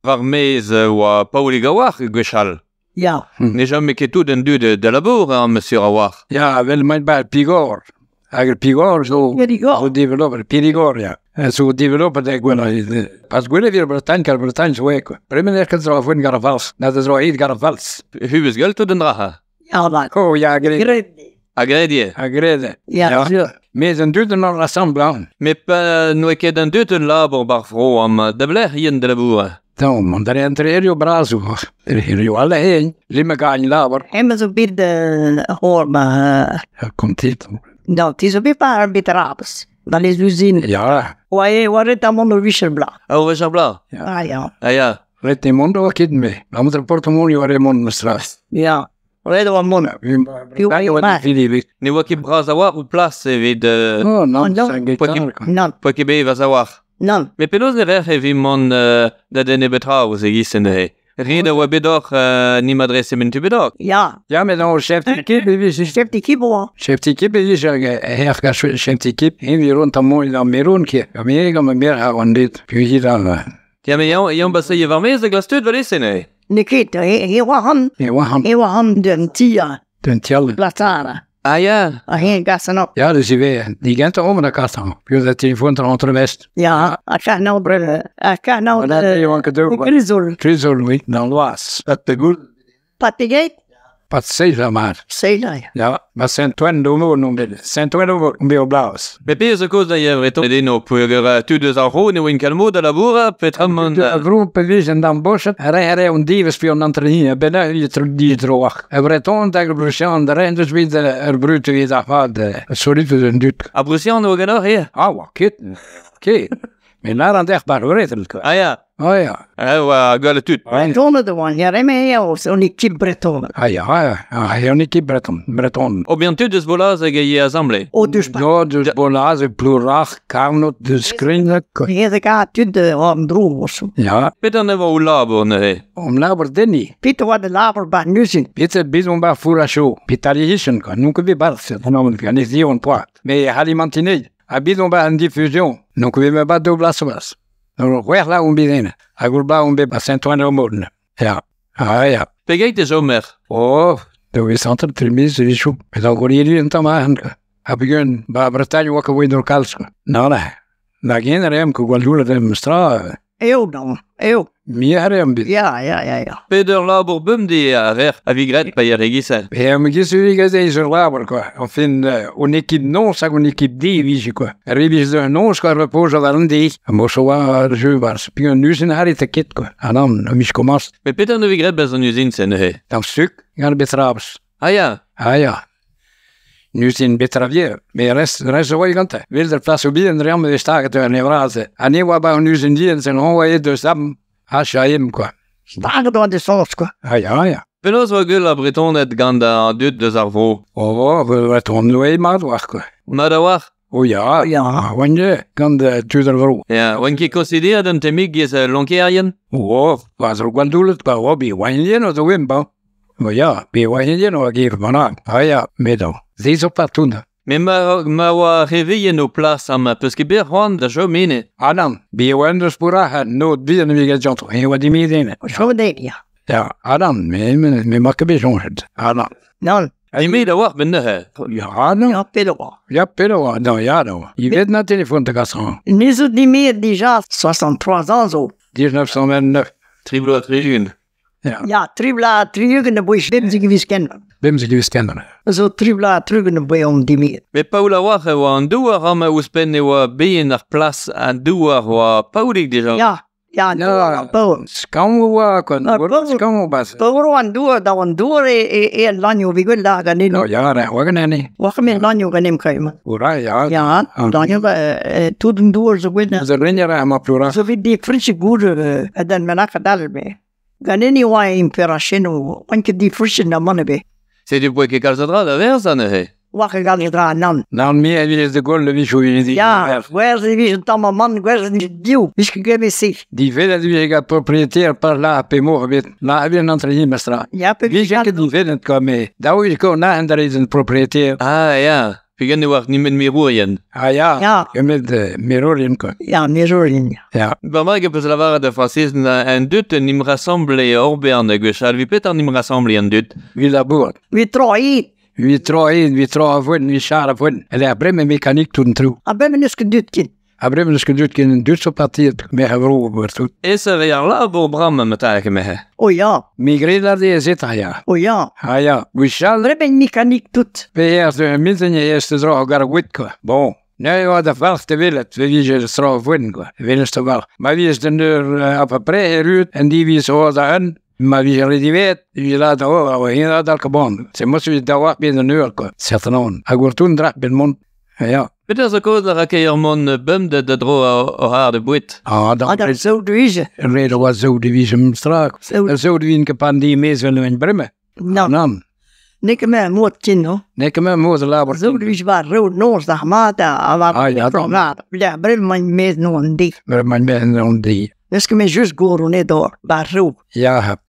War maez oa Paolig a-walc'h gwechall. Ya. Ne chome ket tout an dud da labour, hein, monsieur a-walc'h. Ya, vel maint ba Pigor. Hag ar Pigor zo... Périgord. Zo developet, Périgord, ya. Zo developet e gwella. Pas gwella vir Bretagne, kar Bretagne zo eo, quoi. Bremen ec'h zo a voen gar ar vals. Na da zo eit gar ar vals. Hubez gwell tout an dra. Ya, da. Oh, ya, gred. Gred. A gred eo. A gred. Ya, Ya. sur. Mez an dud an ar assemble, Met pa n'oa ket an dud un labour bar vro am da blec'h ien da labour. Dan, man, daar en er jo brazo. Er jo alle heen. Limme gaan labour. Hem zo bit hoor, maar... Ja, komt dit. Non, ti zo bet pa ar beterabes. Dans les usines. Ja, Oa oa ret amon o vicher bla. A o vecher bla. Ja. Ah, ja. Ah ya. ret ne mondo a kit me. La moet er portemonnee waar mond me straat. Ya. Ret oa mont. Ja, Ne oa ket bras a-walc'h ou plas evit... Oh, non, non. c'est un guitare, quoi. Non, Poa ket bet a-walc'h. non. Met penaos ne rec'h evit mont da den e betra ouz e giz neuze. Ret a oa bet oc'h nim adrese men tu bet oc'h. Ja. Ja, met een chef d'équipe, wie is Chef d'équipe oa. Chef d'équipe, wie is er chef d'équipe, en wie rond am mooi dan meer rondje. Ja, meer gaan meer gaan dit. Wie hier dan? Ya, met yañ yañ basa war mez da glas tud valese neuze. Ne ket, he oa han. Nee, we gaan He oa han den tia den tjelle. platara. Ah ya. A hen gasan op. Ja, dus die weer. Die gent om de kast aan. Je dat telefoon ter entre west. Ja, a ka nou bre, a ka nou Maar dat je wanke de doen. grizol. Trizol, oui, dan was. Dat de goed. Patigeit, Pat zeker maar. seila. Ja, maar Saint-Ouen noemde het. Saint-Ouen om blaus. Met pe zo koz da yev reton eden o puer tud eus ar ro ne oa kalmo da labour petra mont... De groep bewees en dan bossen. Rij rij om die was veel aan het Ben je terug die droog. En Breton tegen Brussel, de rij dus weer er brute weer dat wat. Sorry voor de dut. A Brusian oa ganeoc'h eo. Ah, wat kut. Oké. Maar naar aan echt maar hoor het. Ah ya. Oh ja. Ah oa gwell tud. Bretonne de oan, ja, reme eo, on équipe bretonne. Ah ja, ja. Ah, ja, niet Breton. Breton. O bien tud eus bolaz hag e assemble. O dus pa. Ja, dus Bolaz, Ploerach, Karnot, de Skrinne. He de ka tud de an dro oso. Ja, Petra ne oa o labour neuze. om laber denni. Pito oa de laber ba nusin. Pizza bidon ba furacho. Pitari quoi. Nunca vi barse. Non, non, is die on poa. Mais alimantine. A bidon ba en diffusion. Nunca vi me ba dobla sobras. Nou, weg la un bidene. A gurba un be ba Saint-Ouen au Morne. Ja. Ah ja. Pegeit e zomer. Oh, do is anter trimis is zo. Met al gorieri en tamahan. A begun ba Bretagne wak away door kalsk. Nou, na. Na geen rem ko gwalula de mestra. Eo dan, eo. Mi rem bid. Ja, ja, ja, ja. Peder labour bemde a rec'h a vi gret pa yer egisa. Ja, maar je ziet dat is een laber, quoi. Enfin, on équipe non, ça on équipe D, wie quoi. Ribis de non, quoi, repose al een D. En moest zo waar, zo was. Puis nu zijn haar te kit, quoi. En dan, mis komast. Met petra ne vi gret bez an uzin se neuze. Dan stuk, gaan betrabs. Ah ya. Ah ja. Nu zijn betravier. Maar rest, rest zo gante. Wil er plaats op en ram de staken te en vrazen. En nu waar nu zijn die en zijn hongen dus dan H.I.M. quoi. Staget oa de source, quoi. Ah ja, ja. Penaos oa gwell a Bretonet gant an dud deus ar vro. Oh, we we ton noe maar wacht, quoi. Ma da war. Oh ja, Ja. Ah, wanneer kan de tuder vro. Ya, oan ket konsiderat an temig giz lonkerien. Oh, was er gwall doulet ba oa bi wanyen o zo wim ba. O ja, bi wanyen o a gev man Ah ja, medo. Ze zo partout. Me ma oa reveien o plas am peus ket bet c'hoant da chom ene. Ah nan, bi wan deus pura no bi an mi get jantro. E oa di mi dene. Chom den, ja. Ja, ah nan, me me me mak bet jonget. Ah nan. Non, A me da war ben neuze. Ja, nan. ja, pedo oa. Ja, pedo oa, non, ja, non. Il vet na telefon te gasan. Me zo di me déjà 63 ans zo. 1929. Triblo a triun. Ja, Ja, tribla triugen de bois bemzig vis ken. bem ze gewiss kennen. Zo tribla triugen de bois om di me. Met Paul a war e oa an douar am ouzhpenn e oa beien ar plas an douar oa Paolig deja. Ja, ja, Ja. po. Skamm oa, quoi. Ah, bon. Skamm oa bas. Po an dour da an dour e e e lanio vi gwell da ganin. No, ja, re, oa ganen. Oa me lanio ganem kaim. Ura, ja. Ja, Ah. lanio tout an dour zo gwell. Ze rinjer a ma plura. Zo vid di frische goede en dan men akadal be. Ganin oa in peracheno, oan ket di frische na manne be. Se du poe ket kalz a dra da verz an neuze. Oa ket gant dra nan. Nan mi evit de gol le vichou vi Ja, gwerz e vije tamm a man, gwerz e div, vis ket gebe se. Di velet vi ga propriétaire par la pe mor bet. La vi an entre mestra. Ja, pe Vi ket di velet kom me. Da vi ko na en daar is een propriétaire. Ah ya. Pegen e oar nimet mirourien. Ah ya, Ya. kemet mirourien quoi. Ya, mirourien. Ya. Ba ma peus lavaret da Frañsez an dud nim rassemble Orbern gwechall. Vi petra nim rassemble an dud? Vi labour. Vi tro i. Vi tro in, vi tro a voen, vi char a voen. El a breme mekanik tout an trou. A breme n'eus ket dud ken. A breme n'eus ket dud ken an dud zo partiet me a vro tout. Es a re ar labour bram ma ta me. O ya, Mi gred ar de zit a ya. o ya. Ha ya, gwechall Breme mekanik tout. Pe er de minten e est dro gar gwit quoi. Bon. Ne oa da valch te willet, we wie je tro voen quoi. Willens te valch. Ma wie is den eur à peu près erut en die wie zo da un. Ma wie je die weet, wie laat da oor, a hin dat elke bon. Se moest wie da wacht binnen een uur quoi. Certain on. A goor toen drach ben mon. Ja. Peter zo koz a rakeier mon bum de dro o har de bouet. Ah, Ah, dan da zo duize. reden was zo de wie ze straak. Zo. Zo de wie een kapan die mees willen in bremme. Non, Nan. nek me moot kin, no. Nee, ik me moest labor. Zo duize war rood noos da mata, a war Ah, ja, dan. Ja, breme man mees no an di. Maar mijn ben on die. Neus ket me just goro ne door, war rood. Ja,